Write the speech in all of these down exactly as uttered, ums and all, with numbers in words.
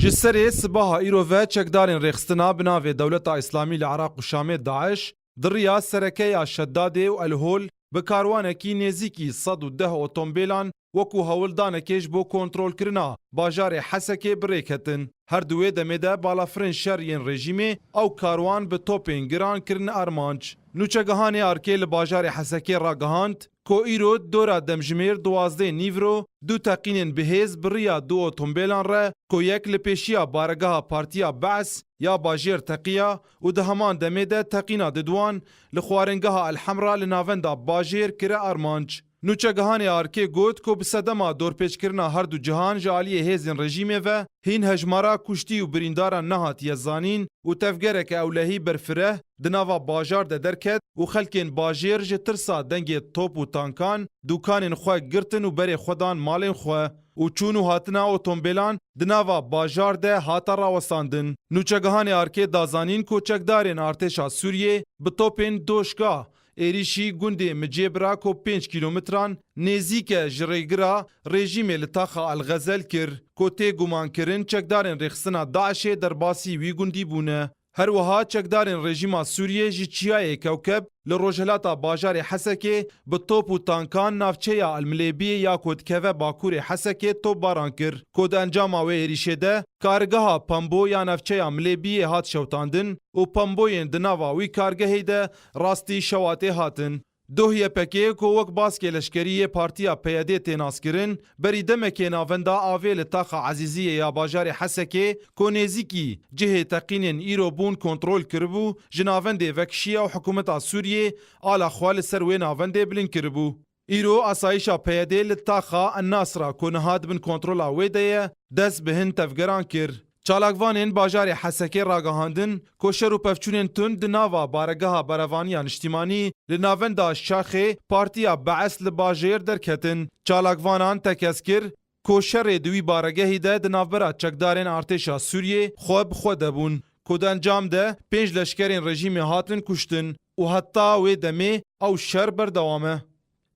Ji serê sibaha îro ve çekdarên rêxistina bi navê Dewleta Îslamî li Iraq û Şamê, DAIŞ, di riya sereke ya Şedadê û El Hol bi karwanekî nêzîkî sed û deh otomobîlan wekû hewldanekê ji bo kontrolkirina bajarê Hesekê bi rê ketin. Her di wê demê de balafirên şer yên rejîmê ew karwan bi topên giran kirine armanc. Nûçegihanê Arkê li bajarê Hesekê ragihand ku îro dora demjimêr duwazdeh nîvro du teqînên bihêz bi riya du otomobîlan re ku yek li pêşiya baregeha Partiya Be's ya bajêr teqiya û di heman demê de teqîna diduan li xwaringeha El Hemra li navenda bajêr kire armanc. Nûçegihanê Arkê got ku bi sedema dorpêçkirina her du cihan ji aliyê hêzên rejîmê ve hîn hejmara kuştî û birîndaran nehatiye zanîn û tevgereke ewlehî berfireh di nava bajar de derket û xelkên bajêr ji tirsa dengê top û tankan dûkanên xwe girtin û berê xwe dan malên xwe û çûn û hatina otomobîlan di nava bajar de hate rawestandin. Nûçegihanê Arkê da zanîn ku çekdarên artêşa Sûriyê bi topên doşka êrîşî gundê Micêbira ku pênc kîlometran nêzîk e ji rêgira rejîmê li taxa El Xezel kir, ku tê gumankirin çekdarên rêxistina DAIŞê derbasî wî gundî bûne. Her wiha çekdarên rejîma Sûriyê ji çiyayê Kewkeb li rojhilata bajarê Hesekê bi top û tankan navçeya El Milêbiyê ya ku dikeve bakurê Hesekê topbaran kir, ku di encama wê êrîşê de kargeha Pembo ya navçeya Milêbiyê hat şewtandin û pemboyên di nava wî kargehê de rastî şewatê hatin. Doh Y P G ku wek baskê leşkerî yê Partiya P Y D tê naskirin, berî demekê navenda avê li taxa Ezîziyê ya bajarê Hesekê ku nêzîkî cihê teqînên îro bûn kontrol kiribû, ji navendê vekişiye û hikûmeta Sûriyê ala xwe li ser wê navendê bilind kiribû. Îro asayîşa P Y D li taxa El Nasra ku niha di bin kontrola wê de ye, dest bi hin tevgeran kir. Çalakvanên bajarê Hesekê ragihandin ku şer û pevçûnên tund di nava baregeha Berevaniya Niştîmanî li navenda şaxê Partiya Be'es li bajêr derketin. Çalakvanan tekez kir ku şerê di wî baregehî de di navbera çekdarên artêşa Sûriyê xwe bi xwe de bûn, ku di encam de pênc leşkerên rejîmê hatin kuştin û heta wê demê ew şer berdewam e.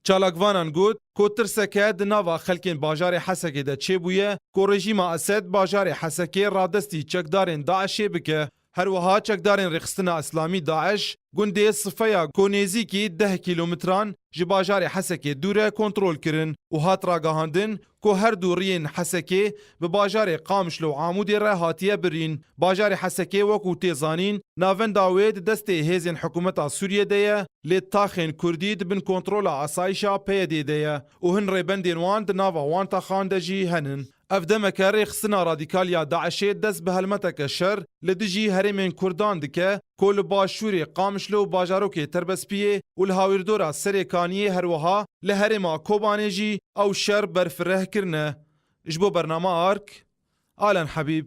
Çalakvanan got ku tirseke di nava xelkên bajarê Hesekê de çêbûye ku rejîma Esed bajarê Hesekê radestî çekdarên DAIŞê bike. Her wiha çekdarên Rêxistina Îslamî, DAIŞ, gundê Sifeya ku nêzîkî deh kîlometran ji bajarê Hesekê dûr e kontrol kirin û hat ragihandin ku her du riyên Hesekê bi bajarê Qamişlo û Amûdê re hatiye birîn. Bajarê Hesekê wekû tê zanîn, navenda wê di destê hêzên hikûmeta Sûriyê de ye, lê taxên Kurdî di bin kontrola asayîşa P Y D de ye û hin rêbendên wan di nava wan taxan de jî henin. Ev demeke rêxistina radîkal ya DAIŞê dest bi helmeteke şer li dijî herêmên Kurdan dike ku li başûrê Qamişlo û bajarokê Terbespiyê û li hawîrdora Serê Kaniyê, her wiha li herêma Kobanê jî ew şer berfireh kirine. Ji bo bernama Ark, Alan Habîb.